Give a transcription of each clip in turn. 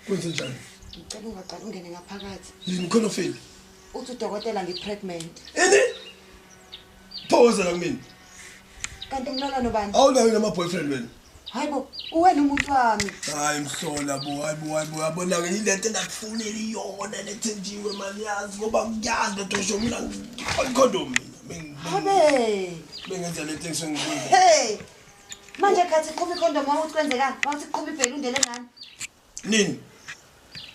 Kwenze njani? Ngicela ungaqali ungene ngaphakathi. Yini khona fail? Uthi udokotela ngi-pregnant. Ini? Phoza la kumina. Kanti ngilala nobani? Awunayo nama boyfriend wena. Hayibo, uwena umuntu wami. Hayi mhlola bo, hayibo hayibo yabona ke ilento engakufuneli yona lethenjiwe mani yazi ngoba ngiyazi lento osho mina ngifuna mina. Habe. Bengenza lento engisengikwenza. Hey. Manje khathi qhuba ikhondom wawuthi kwenzekani? Wawuthi qhuba ibhelu undele ngani? Nini?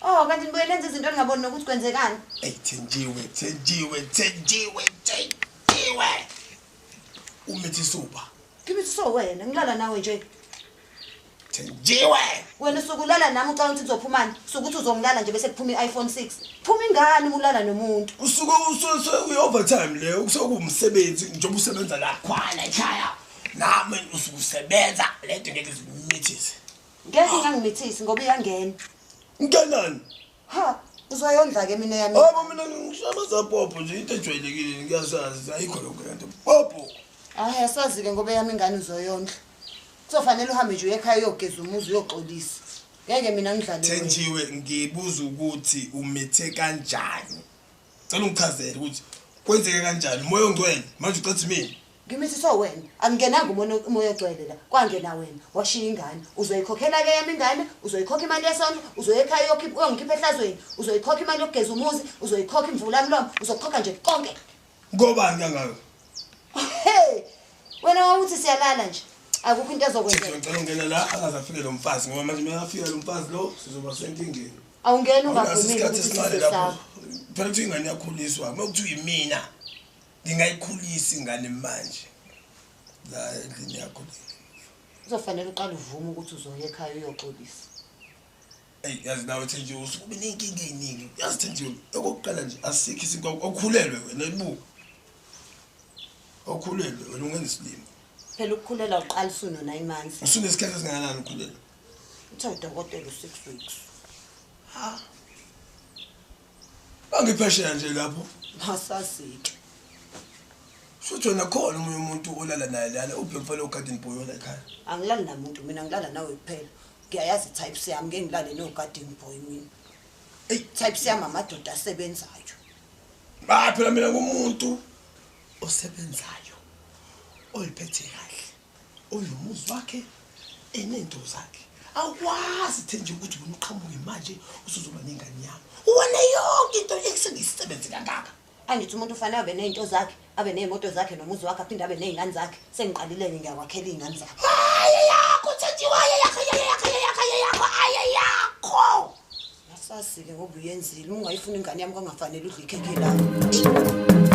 Oh, kanti nibuye nenze izinto engingaboni nokuthi kwenzekani. Ey Thenjiwe, Thenjiwe, Thenjiwe, Thenjiwe. Umithi suba. Ngibithi so wena, ngilala nawe nje. Thenjiwe. Wena usuke ulala nami ucabanga ukuthi uzophumani? Usuke uthi uzongilala nje bese kuphuma i-iPhone 6. Phuma ingane uma ulala nomuntu. Usuke usuke overtime leyo kusokumsebenzi njengoba usebenza la khwana ekhaya. Nami usuke usebenza lento ngeke izimithise. Ngeke ingangimithisi ngoba iyangena. Ngenani? Ha, uzoyondla ke mina yami. Hayi mina ngishaya zapopo nje into ejwayelekile ngiyazazi ayikho lokho lento. Popo. Hayi asazi ke ngoba yami ingane uzoyondla. Kuzofanele uhambe nje uye ekhaya uyogeza umuzi uyoxolisa. Ngeke mina ngidlale. Thenjiwe ngibuza ukuthi umithe kanjani. Cela ungichazele ukuthi kwenzeke kanjani umoya ongcwele manje ucathi mina. Ngimithi so wena, angingenanga umoya ogcwele la. Kwangena wena, washiya ingane. Uzoyikhokhela ke yami ingane, uzoyikhokha imali yesondlo, uzoya ekhaya uyokhipha uyongikhipha ehlazweni, uzoyikhokha imali yokugeza umuzi, uzoyikhokha imvula mlomo, uzokhokha nje konke. Ngobani kangaka? Hey! Wena wawuthi siyalala nje. Akukho into ezokwenzeka. Ngicela ungena la akaze afike lo mfazi ngoba manje mina afika lo mfazi lo sizoba senkingeni. Awungena Awunaso ungavumile isikhathi ukuthi esincane sizosaba. lapho. Phela kuthiwa ingane iyakhuliswa, uma kuthiwa imina ngingayikhulisa ingane manje. La endlini yakho. Kuzofanele uqale uvume ukuthi uzoya ekhaya uyoxolisa. Ey yazi nawe Thenjiwe usuke ube ney'nkinga ey'ningi. Yazi Thenjiwe okokuqala nje asikho isinto awukhulelwe wena ibuka. Awukhulelwe wena ungenza isilima. Phela ukukhulela uqala usuno 9 months. Usunesikhathi esingakanani ukhulelwe? Uthe udokotela u6 weeks. Ha. Bangiphesheya nje lapho. Masasike. Futhi wena khona omunye umuntu olala naye lana ubheke kufanele ugarden boy ola ekhaya. Angilali namuntu mina ngilala nawe kuphela. Ngiyayazi types yami ngeke ngilale no garden boy mina. Ey Types yami amadoda asebenzayo. ba phela mina ngumuntu osebenzayo. Oyiphethe kahle. Onomuzi wakhe enento zakhe. Awukwazi Thenjiwe ukuthi wena uqhamuke manje usuzoba nengane yami. Wena yonke into esengiyisebenze kangaka. Angithi umuntu ufanele abe nezinto zakhe, abe nezimoto zakhe nomuzi wakhe aphinde abe nezingane zakhe. Sengiqalile ngiyakwakhela izingane zakhe. Hayi yakho Thenjiwe, hayi yakho, hayi yakho, hayi yakho, hayi yakho, hayi yakho. Asasike ngoba uyenzile, uma ungayifuna ingane yami kwangafanele udle ikhekhe lakho.